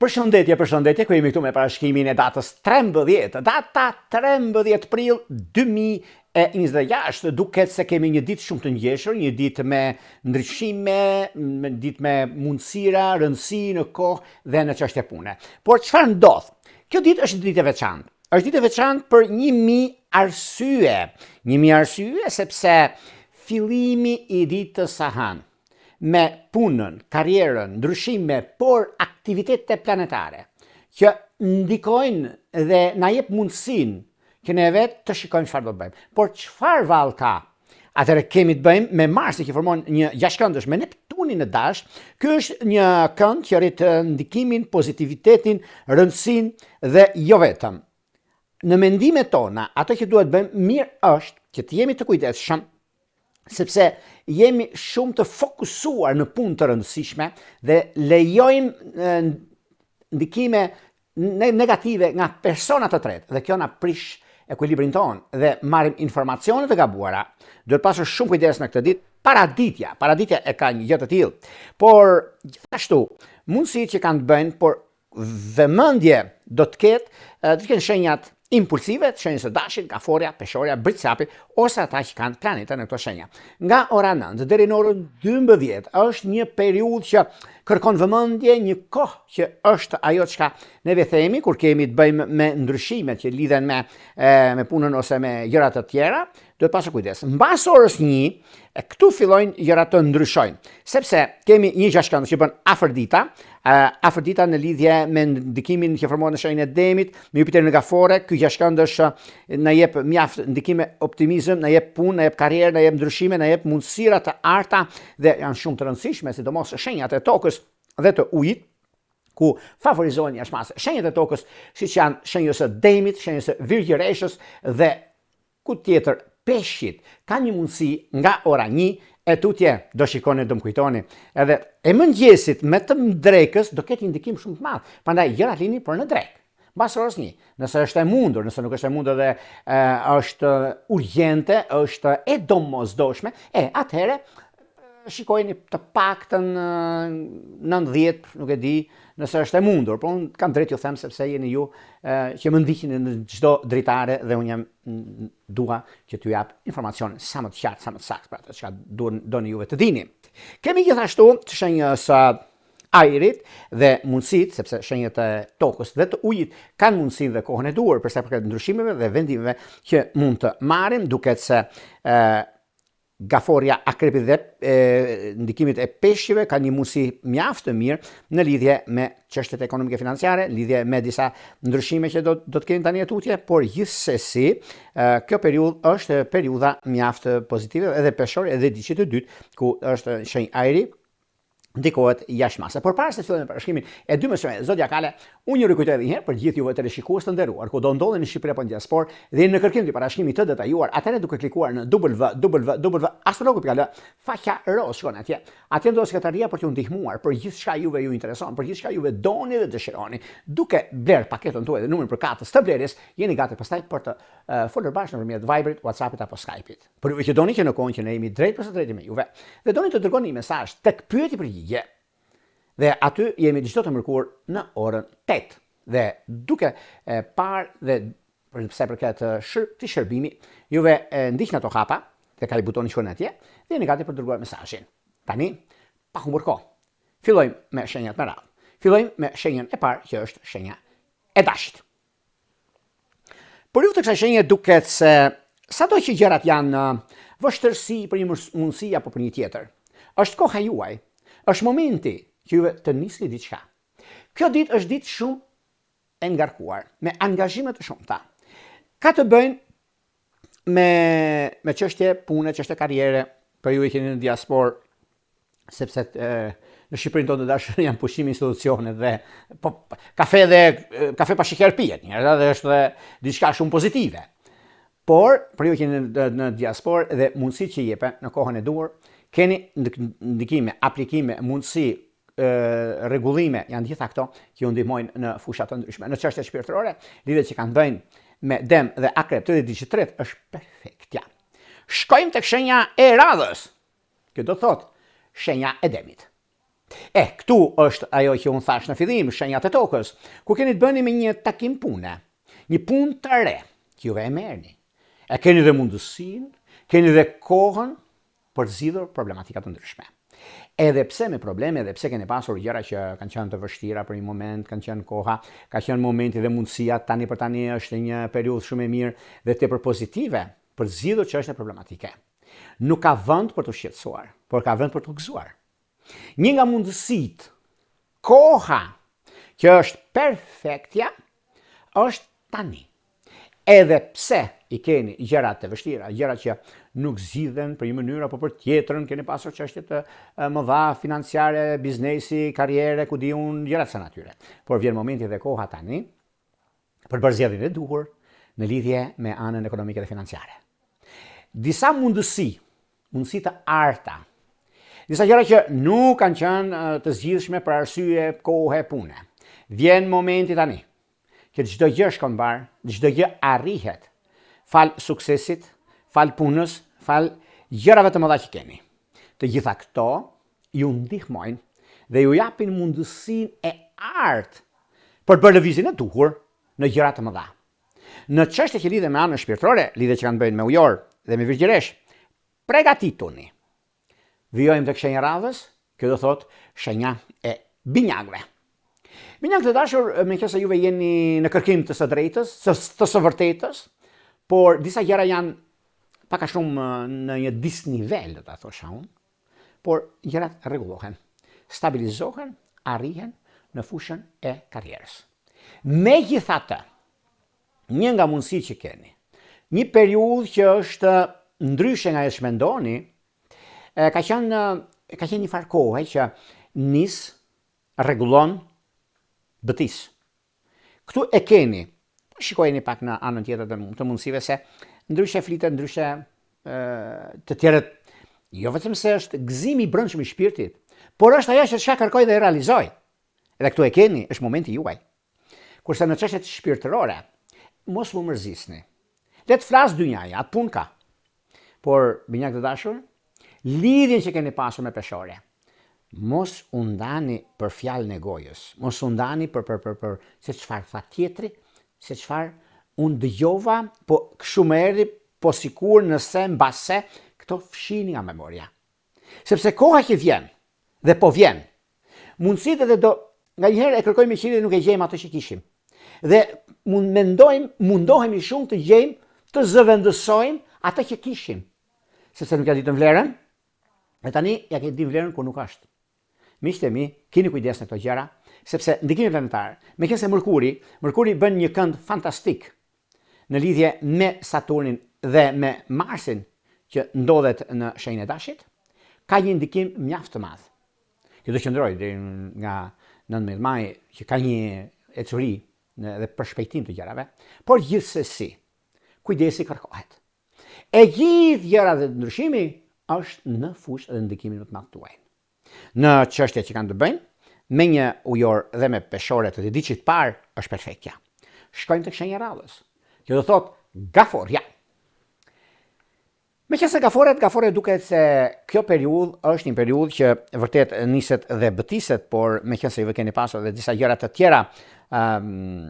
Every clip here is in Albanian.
Përshëndetje, përshëndetje, ku jemi këtu me parashikimin e datës 13, data 13 prill 2026, duket se kemi një ditë shumë të ngjeshur, një ditë me ndryshime, një ditë me mundësira, rëndësi në kohë dhe në çështje pune. Por çfarë ndodh? Kjo ditë është ditë e veçantë. Është ditë e veçantë për 1000 arsye. 1000 arsye sepse fillimi i ditës së hënë me punën, karrierën, ndryshime, por aktivitete planetare që ndikojnë dhe na jep mundësinë që ne vetë të shikojmë çfarë do të bëjmë. Por çfarë vallë ka? Atëherë kemi të bëjmë me Marsin që formon një gjashtëkëndësh me Neptunin në Dash. Ky është një kënd që rrit ndikimin, pozitivitetin, rëndësinë dhe jo vetëm. Në mendimet tona, ato që duhet bëjmë mirë është që të jemi të kujdesshëm, sepse jemi shumë të fokusuar në punë të rëndësishme dhe lejojmë ndikime negative nga persona të tretë dhe kjo na prish ekuilibrin tonë dhe marrim informacione të gabuara. Duhet pasur shumë kujdes në këtë ditë. Paraditja, paraditja e ka një gjë të tillë. Por gjithashtu, mundësitë që kanë të bëjnë, por vëmendje do të ketë, do të kenë shenjat impulsive, të shenjës së dashit, gaforja, peshorja, bricjapi, ose ata që kanë planeta në këto shenja. Nga ora 9 deri në orën 12 është një periudhë që kërkon vëmendje, një kohë që është ajo çka neve themi kur kemi të bëjmë me ndryshimet që lidhen me me punën ose me gjëra të tjera, duhet pasur kujdes. Mbas orës 1, e këtu fillojnë gjërat të ndryshojnë, sepse kemi një gjashtëkëndësh që bën Afërdita, Afërdita në lidhje me ndikimin që formohet në shenjën e Demit, me Jupiterin në Gaforre, ky gjashtëkëndësh na jep mjaft ndikime optimizëm, na jep punë, na jep karrierë, na jep ndryshime, na jep mundësira të arta dhe janë shumë të rëndësishme, sidomos shenjat e tokës dhe të ujit, ku favorizohen jashtë mase shenjat e tokës, siç janë shenjës së Demit, shenjës së Virgjëreshës dhe Ku tjetër peshqit kanë një mundësi nga ora 1 e tutje do shikoni do më kujtoni edhe e mëngjesit me të drekës do ketë një ndikim shumë të madh prandaj gjërat lini për në drekë mbas orës 1 nëse është e mundur nëse nuk është e mundur dhe e, është urgjente është e domosdoshme e atëherë shikojeni të paktën 90, nuk e di nëse është e mundur, por unë kam drejt ju them sepse jeni ju që më ndiqni në çdo dritare dhe unë jam dua që t'ju jap informacion sa më të qartë, sa më të saktë për atë çka doni juve të dini. Kemi gjithashtu të shenjës ajrit dhe mundësitë, sepse shenjat e tokës dhe të ujit kanë mundësinë dhe kohën e duhur për sa i përket ndryshimeve dhe vendimeve që mund të marrim, duket se ë Gaforja, Akrepi dhe e, ndikimit e peshqve ka një mundësi mjaft të mirë në lidhje me çështjet ekonomike financiare, në lidhje me disa ndryshime që do do të kemi tani e tutje, por gjithsesi kjo periudhë është periudha mjaft pozitive edhe peshori edhe ditës të dytë ku është shenjë ajri ndikohet jashtë mase. Por para se të fillojmë parashikimin e dy shenjave zodiakale, unë ju rikujtoj edhe një herë për gjithë juve teleshikues të nderuar, kudo ndodheni në Shqipëri apo në diasporë dhe jeni në kërkim të parashikimit të detajuar, atëherë duke klikuar në www.astrologu.al, faqja rozë shkon atje. Atje ndodhet sekretaria për t'ju ndihmuar për gjithçka juve ju intereson, për gjithçka juve doni dhe dëshironi. Duke bler paketën tuaj dhe numrin përkatës të blerjes, jeni gati pastaj për të uh, folur bashkë nëpërmjet Viberit, WhatsAppit apo Skype-it. Për juve që doni që në kohën që ne jemi drejt për së drejti me juve dhe doni të dërgoni një mesazh tek pyetje përgjigje dhe aty jemi çdo të mërkurë në orën 8 dhe duke e, parë dhe për sa i përket shër, këtij shërbimi, juve e ndiqni ato hapa dhe ka i butoni shkon atje dhe jeni gati për të dërguar mesazhin. Tani, pa humbur kohë, fillojmë me shenjat me radhë. Fillojmë me shenjën e parë që është shenja e dashit. Për ju të kësaj shenje duket se sado që gjërat janë në vështirësi për një mundësi apo për një tjetër, është koha juaj, është momenti që juve të nisni diçka. Kjo ditë është ditë shumë e ngarkuar, me angazhime të shumta. Ka të bëjnë me me çështje pune, çështje karriere, për ju që jeni në diasporë, sepse e, në Shqipërinë tonë të dashur janë pushim institucionet dhe po kafe dhe kafe pa sheqer pihet, njerëz dhe është dhe diçka shumë pozitive. Por për ju që jeni në, në diasporë dhe mundësitë që jepen në kohën e duhur, keni ndikime, aplikime, mundësi rregullime, janë gjitha këto që ju ndihmojnë në fusha të ndryshme. Në çështje shpirtërore, lidhjet që kanë të bëjnë me dem dhe akrep të ditës së tretë është perfektja. Shkojmë tek shenja e radhës. Kjo do thotë shenja e demit. E, këtu është ajo që unë thashë në fillim, shenjat e tokës, ku keni të bëni me një takim pune, një punë të re, që juve e merrni. E keni dhe mundësinë, keni dhe kohën për të zgjidhur problematika të ndryshme. Edhe pse me probleme, edhe pse keni pasur gjëra që kanë qenë të vështira për një moment, kanë qenë koha, ka qenë momenti dhe mundësia, tani për tani është një periudhë shumë e mirë dhe tepër pozitive për të zgjidhur çështje problematike. Nuk ka vend për t'u shqetësuar, por ka vend për t'u gëzuar. Një nga mundësitë, koha që është perfektja, është tani. Edhe pse i keni gjërat të vështira, gjërat që nuk zgjidhen për një mënyrë apo për tjetrën, keni pasur çështje të mëdha financiare, biznesi, karriere, ku di unë, gjëra të kësaj natyre. Por vjen momenti dhe koha tani për të bërë zgjedhjen e duhur në lidhje me anën ekonomike dhe financiare. Disa mundësi, mundësi të arta, disa gjëra që nuk kanë qenë të zgjidhshme për arsye kohe pune. Vjen momenti tani që çdo gjë shkon mbarë, çdo gjë arrihet falë suksesit, falë punës, falë gjërave të mëdha që keni. Të gjitha këto ju ndihmojnë dhe ju japin mundësinë e artë për të bërë lëvizjen e duhur në gjëra të mëdha. Në çështje që lidhen me anën shpirtërore, lidhje që kanë të bëjnë me ujor dhe me virgjëreshë, pregatituni. Vijojmë tek shenja e radhës, kjo do thotë shenja e binjakëve. Binjakë të dashur, meqenëse juve jeni në kërkim të së drejtës, së, të së vërtetës, por disa gjëra janë pak a shumë në një disnivel, do ta thosha unë, por gjërat rregullohen, stabilizohen, arrihen në fushën e karrierës. Megjithatë, një nga mundësitë që keni, një periudhë që është ndryshe nga ajo që mendoni, ka qenë ka qenë një farë kohe që nis rregullon bëtis. Këtu e keni, po shikojeni pak në anën tjetër të, të mundësive se ndryshe flitet, ndryshe të tjerët jo vetëm se është gëzimi i brendshëm i shpirtit, por është ajo që çka kërkoj dhe e realizoj. Edhe këtu e keni, është momenti juaj. Kurse në çështjet shpirtërore, mos u mërzisni. Le të flasë dynjaja, atë punë ka. Por, binjakë të dashur, lidhjen që keni pasur me peshore, mos u ndani për fjalën e gojës, mos u ndani për për për për se çfarë tha tjetri, se çfarë unë dëgjova, po kështu më erdhi, po sikur nëse mbase, këto fshini nga memoria. Sepse koha që vjen dhe po vjen, mundësitë edhe do nganjëherë e kërkojmë me qiri dhe nuk e gjejmë atë që kishim. Dhe mund mendojmë, mundohemi shumë të gjejmë, të zëvendësojmë atë që kishim. Sepse nuk ia ditëm vlerën, dhe tani ia ke dimë vlerën kur nuk është. Miqtë e mi, kini kujdes në këto gjëra, sepse ndikimi planetar, meqenëse Mërkuri, Mërkuri bën një kënd fantastik në lidhje me Saturnin dhe me Marsin që ndodhet në shenjën e Dashit, ka një ndikim mjaft të madh. Që do qëndrojë deri nga 19 maj, që ka një ecuri dhe përshpejtim të gjërave, por gjithsesi, kujdesi kërkohet. E gjithë gjëra dhe ndryshimi është në fushë dhe ndikimin më të madh tuaj. Në çështje që kanë të bëjnë me një ujor dhe me peshore të dhjetëditëshit të parë është perfektja. Shkojmë tek shenja e radhës. Kjo do thotë gaforja. Meqenëse gaforet, gafore duket se kjo periudhë është një periudhë që vërtet niset dhe bëtiset, por meqenëse juve keni pasur dhe disa gjëra të tjera, um,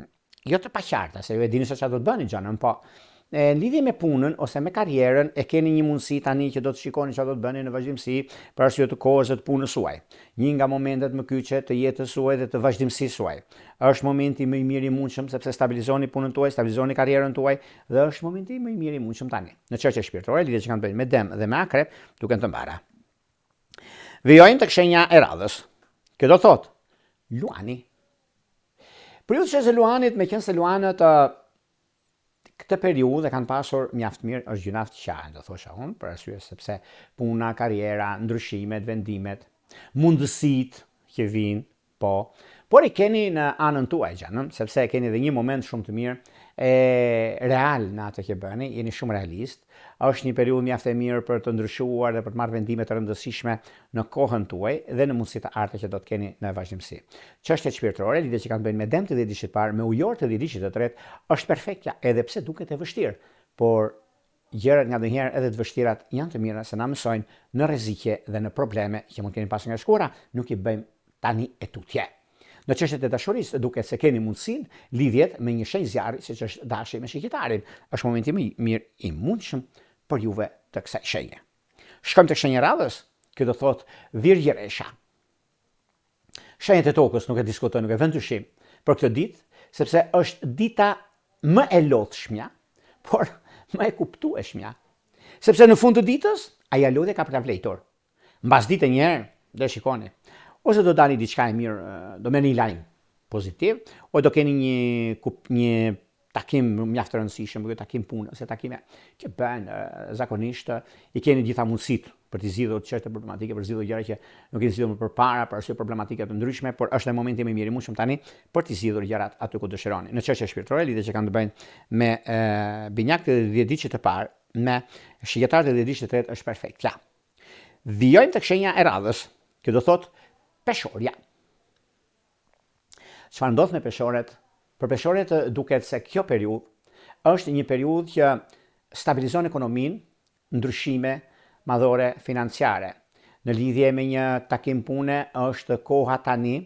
jo të paqarta, se ju e dini se çfarë do të bëni xhanëm, po në lidhje me punën ose me karrierën e keni një mundësi tani që do të shikoni çfarë do të bëni në vazhdimësi për arsye të kohës dhe të punës suaj. Një nga momentet më kyçe të jetës suaj dhe të vazhdimësisë suaj. Është momenti më i mirë i mundshëm sepse stabilizoni punën tuaj, stabilizoni karrierën tuaj dhe është momenti më i mirë i mundshëm tani. Në çështje shpirtërore, lidhjet që kanë të bëjnë me dem dhe me akrep, duken të mbara. Vijojmë tek shenja e radhës. Kjo do thotë Luani. Periudha e Luanit, meqenëse Luanët këtë periudhë e kanë pasur mjaft mirë, është gjynah të qahen, do thosha unë, për arsye sepse puna, karriera, ndryshimet, vendimet, mundësitë që vijnë, po, por e keni në anën tuaj xhanëm, sepse e keni dhe një moment shumë të mirë e real në atë që bëni, jeni shumë realist, është një periudhë mjaft e mirë për të ndryshuar dhe për të marrë vendime të rëndësishme në kohën tuaj dhe në mundësi të arta që do të keni në vazhdimësi. Çështjet shpirtërore, lidhjet që kanë të bëjnë me dem të dhjetëditëshit të parë, me ujor të dhjetëditëshit të tretë, është perfektja, edhe pse duket e vështirë, por gjërat nganjëherë edhe të vështirat janë të mira se na mësojnë në rreziqe dhe në probleme që mund të kemi pasur nga e shkuara, nuk i bëjmë. tani e tutje. Në çështjet e dashurisë, duket se keni mundësinë lidhjet me një shenjë zjarri, siç është dashi me shigjetarin. Është momenti më i mirë i mundshëm për juve të kësaj shenje. Shkojmë tek shenja e radhës, kjo do thotë virgjëresha. Shenjat e tokës nuk e diskutoj, nuk e vë në dyshim për këtë ditë, sepse është dita më e lodhshmja, por më e kuptueshmja. Sepse në fund të ditës, ajo lodhje ka për ta vlejtur. Mbas dite një herë, do e shikoni. Ose do dali diçka e mirë, do merrni një lajm pozitiv, ose do keni një një takim mjaft të rëndësishëm, një takim pune ose takime që bëhen zakonisht i keni gjitha mundësitë për të zgjidhur çështje problematike, për të zgjidhur gjëra që nuk i zgjidhur më përpara për arsye problematike të ndryshme, por është momenti më i mirë i mundshëm tani për të zgjidhur gjërat aty ku dëshironi. Në çështje shpirtërore, lidhje që kanë të bëjnë me binjakët e dhjetëditëshit të parë, me shigjetarët e dhjetëditëshit të tretë është perfekt. Ja. Vijojmë tek shenja e radhës, kjo do thotë peshorja. Çfarë ndodh me peshoret? Për peshoret duket se kjo periudhë është një periudhë që stabilizon ekonominë, ndryshime madhore financiare. Në lidhje me një takim pune është koha tani,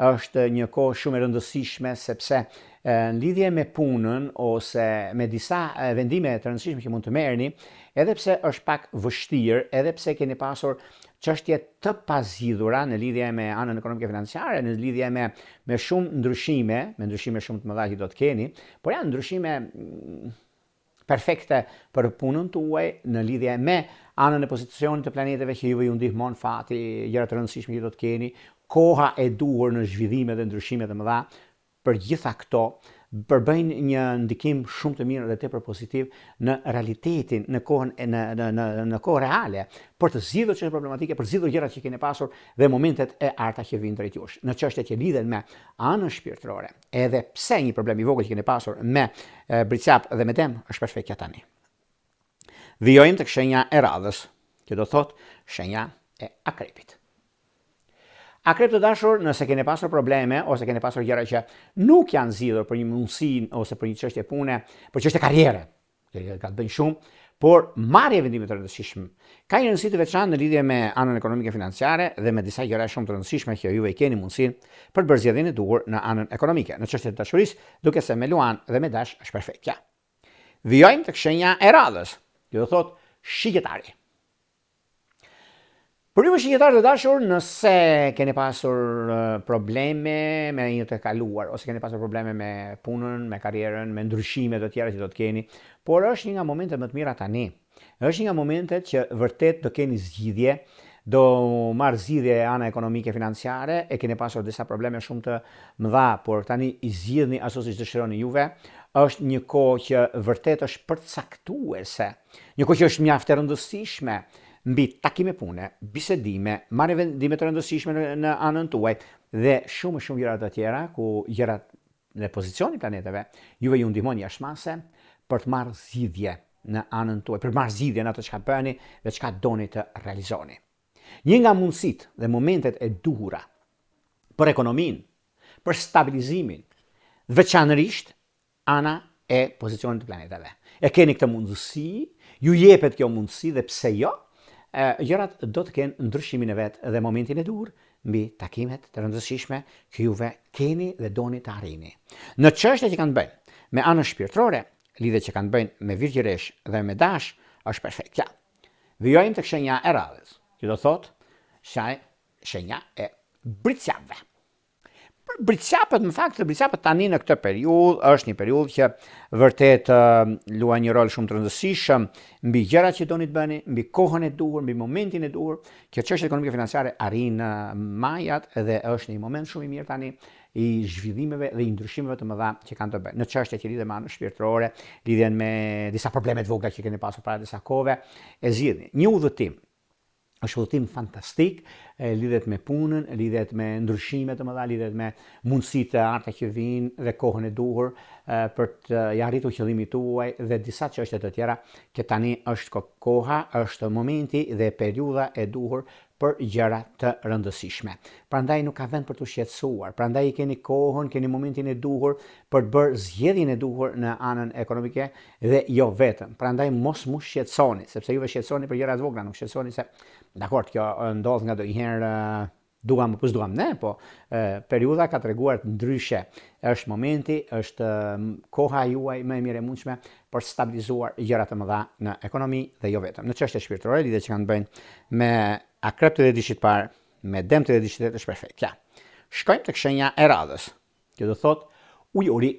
është një kohë shumë e rëndësishme sepse në lidhje me punën ose me disa vendime të rëndësishme që mund të merrni, edhe pse është pak vështirë, edhe pse keni pasur çështje të pazgjidhura në lidhje me anën ekonomike financiare, në lidhje me me shumë ndryshime, me ndryshime shumë të mëdha që do të keni, por janë ndryshime mm, perfekte për punën tuaj në lidhje me anën e pozicionit të planeteve që juve ju ndihmon fati, gjëra të rëndësishme që do të keni, koha e duhur në zhvillime dhe ndryshime të mëdha, për gjitha këto përbëjnë një ndikim shumë të mirë dhe tepër pozitiv në realitetin, në kohën e në në në në kohë reale, për të zgjidhur çështje problematike, për të zgjidhur gjërat që keni pasur dhe momentet e arta që vijnë drejt jush. Në çështje që lidhen me anën shpirtërore, edhe pse një problem i vogël që keni pasur me Bricjap dhe me Dem është perfektja tani. Vijojmë tek shenja e radhës, që do thotë shenja e akrepit. Akrep të dashur, nëse keni pasur probleme ose keni pasur gjëra që nuk janë zgjidhur për një mundësi ose për një çështje pune, për çështje karriere, që ka të bëjnë shumë, por marrje vendime të rëndësishme. Ka një rëndësi të veçantë në lidhje me anën ekonomike financiare dhe me disa gjëra shumë të rëndësishme që juve i keni mundësinë për të bërë zgjedhjen e duhur në anën ekonomike. Në çështje të dashurisë, duket se me Luan dhe me Dash është perfekt. Ja. Vijojmë tek shenja e radhës, që do thotë shigjetari. Për ju shigjetarë të dashur, nëse keni pasur probleme me një të kaluar ose keni pasur probleme me punën, me karrierën, me ndryshime të tjera që do të keni, por është një nga momentet më të mira tani. Është një nga momentet që vërtet do keni zgjidhje, do marrë zgjidhje ana ekonomike financiare, e keni pasur disa probleme shumë të mëdha, por tani i zgjidhni ashtu siç dëshironi juve. Është një kohë që vërtet është përcaktuese Një kohë që është mjaft e rëndësishme mbi takime pune, bisedime, marrje vendime të rëndësishme në, në anën tuaj dhe shumë shumë gjëra të tjera ku gjërat dhe pozicioni i planeteve juve ju ndihmon jashtë mase për të marrë zgjidhje në anën tuaj, për të marrë zgjidhje në atë çka bëni dhe çka doni të realizoni. Një nga mundësitë dhe momentet e duhura për ekonominë, për stabilizimin, veçanërisht ana e pozicionit të planeteve. E keni këtë mundësi, ju jepet kjo mundësi dhe pse jo, gjërat do të kenë ndryshimin e vet dhe momentin e duhur mbi takimet të rëndësishme që juve keni dhe doni të arrini. Në çështje që kanë të bëjnë me anën shpirtërore, lidhje që kanë të bëjnë me Virgjëresh dhe me Dash, është perfekt. Ja. Vijojmë tek shenja e radhës, që do thotë shenja e Bricjapëve. Për Bricjapët, në fakt, Bricjapët tani në këtë periudhë është një periudhë që vërtet luan një rol shumë të rëndësishëm mbi gjërat që doni të bëni, mbi kohën e duhur, mbi momentin e duhur. Kjo çështje ekonomike financiare arrin majat dhe është një moment shumë i mirë tani i zhvillimeve dhe i ndryshimeve të mëdha që kanë të bëjnë në çështje që lidhen me anën shpirtërore, lidhen me disa probleme të vogla që keni pasur para disa kohëve, e zgjidhni. Një udhëtim është udhëtim fantastik, lidhet me punën, lidhet me ndryshime të mëdha, lidhet me mundësitë e arta që vijnë dhe kohën e duhur për të ja arritur qëllimit tuaj dhe disa çështje të tjera që tani është koha, është momenti dhe periudha e duhur për gjëra të rëndësishme. Prandaj nuk ka vend për t'u shqetësuar, prandaj i keni kohën, keni momentin e duhur për të bërë zgjedhjen e duhur në anën ekonomike dhe jo vetëm. Prandaj mos m'u shqetësoni, sepse juve shqetësoni për gjëra të vogla, nuk shqetësoni se dakord, kjo ndodh nganjëherë. Duam apo s'duam ne, po e, periudha ka treguar ndryshe. Është momenti, është koha juaj më e mirë e mundshme për të stabilizuar gjëra të mëdha në ekonomi dhe jo vetëm. Në çështje shpirtërore, lidhje që kanë të bëjnë me akrep të dhjetëditëshit të parë, me dem të dhjetëditëshit të tretë është perfekt. Ja. Shkojmë tek shenja e radhës. Kjo do thotë ujori.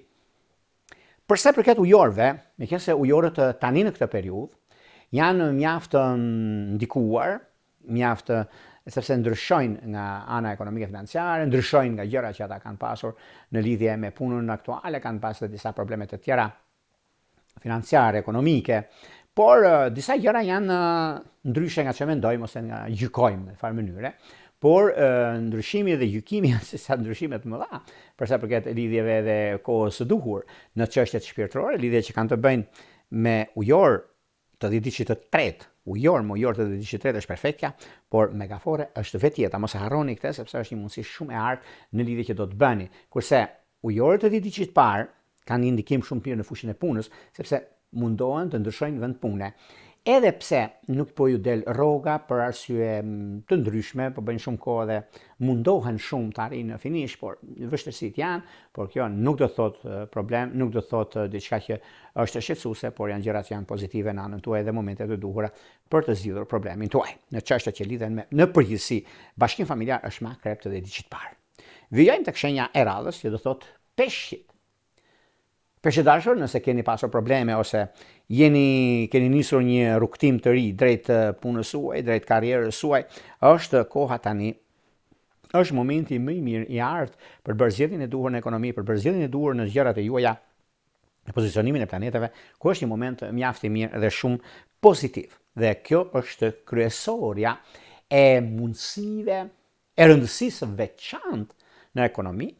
Për sa i përket ujorëve, meqenëse ujorët tani në këtë periudhë janë mjaft të ndikuar, mjaft sepse ndryshojnë nga ana ekonomike financiare, ndryshojnë nga gjëra që ata kanë pasur në lidhje me punën aktuale, kanë pasur disa probleme të tjera financiare, ekonomike, por disa gjëra janë ndryshe nga që mendojmë ose nga gjykojmë në farë mënyre, por ndryshimi dhe gjykimi janë disa ndryshime të mëdha për sa përket lidhjeve dhe kohës së duhur në çështjet shpirtërore, lidhje që kanë të bëjnë me ujor të dhjetëditëshit të tretë, ujor me ujor të dhjetëditëshit të tretë është perfektja, por me gaforre është vetë jeta, mos e harroni këtë sepse është një mundësi shumë e artë në lidhje që do të bëni. Kurse ujorët e dhjetëditëshit të parë kanë një ndikim shumë të mirë në fushën e punës, sepse mundohen të ndryshojnë vend pune. Edhe pse nuk po ju del rroga për arsye të ndryshme, po bëjnë shumë kohë dhe mundohen shumë të arrijnë në finish, por vështirësitë janë, por kjo nuk do të thotë problem, nuk do të thotë diçka që është shqetësuese, por janë gjëra që janë pozitive në anën tuaj dhe momentet e duhura për të zgjidhur problemin tuaj. Në çështjet që lidhen me në përgjithësi, bashkim familjar është me akrep të dhjetëditëshit të parë. Vijojmë tek shenja e radhës që do thotë peshqit. Peshq të dashur, nëse keni pasur probleme ose jeni keni nisur një rrugëtim të ri drejt punës suaj, drejt karrierës suaj, është koha tani është momenti më i mirë i artë për të bërë zgjedhjen e duhur në ekonomi, për të bërë zgjedhjen e duhur në gjërat e juaja, në pozicionimin e planeteve, ku është një moment mjaft i mirë dhe shumë pozitiv. Dhe kjo është kryesorja e mundësive e rëndësisë së veçantë në ekonomi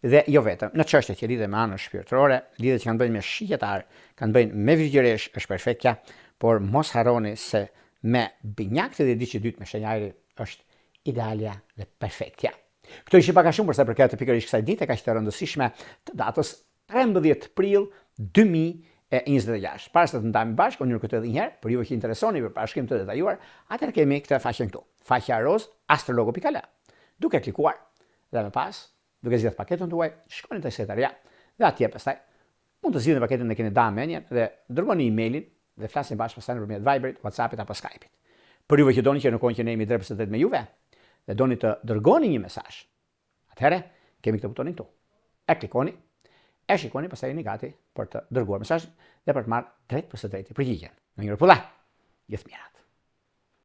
dhe jo vetëm, në çështjet që lidhen me anën shpirtërore, lidhjet që kanë të bëjnë me shigjetar, kanë të bëjnë me virgjëresh, është perfektja, por mos harroni se me binjak të dhjetëditëshit të dytë me shenjë ajri është idealja dhe perfektja. Këto ishin pak a shumë për sa i përket pikërisht kësaj dite kaq të rëndësishme të datës 13 prill 2026. Para se të ndahemi bashkë, unë ju kujtoj edhe një herë, për juve që interesoni për parashkrim të detajuar, atëherë kemi këtë faqen këtu, faqja rozë astrologu.al. Duke klikuar dhe më pas, duke zgjedhur paketën tuaj, shkoni te sekretaria dhe atje pastaj mund të zgjidhni paketën e keni nda mendjen dhe dërgoni emailin dhe flasim bashkë pastaj nëpërmjet Viberit, WhatsAppit apo Skype-it. Për juve që doni që në kohën që ne jemi drejtpërsëdrejt me juve dhe doni të dërgoni një mesazh, Atëherë, kemi këtë butonin këtu. E klikoni, e shikoni, pastaj jeni gati për të dërguar mesazhin dhe për të marrë drejtpërsëdrejti përgjigjen. Në një rëpulla, gjithë mirat.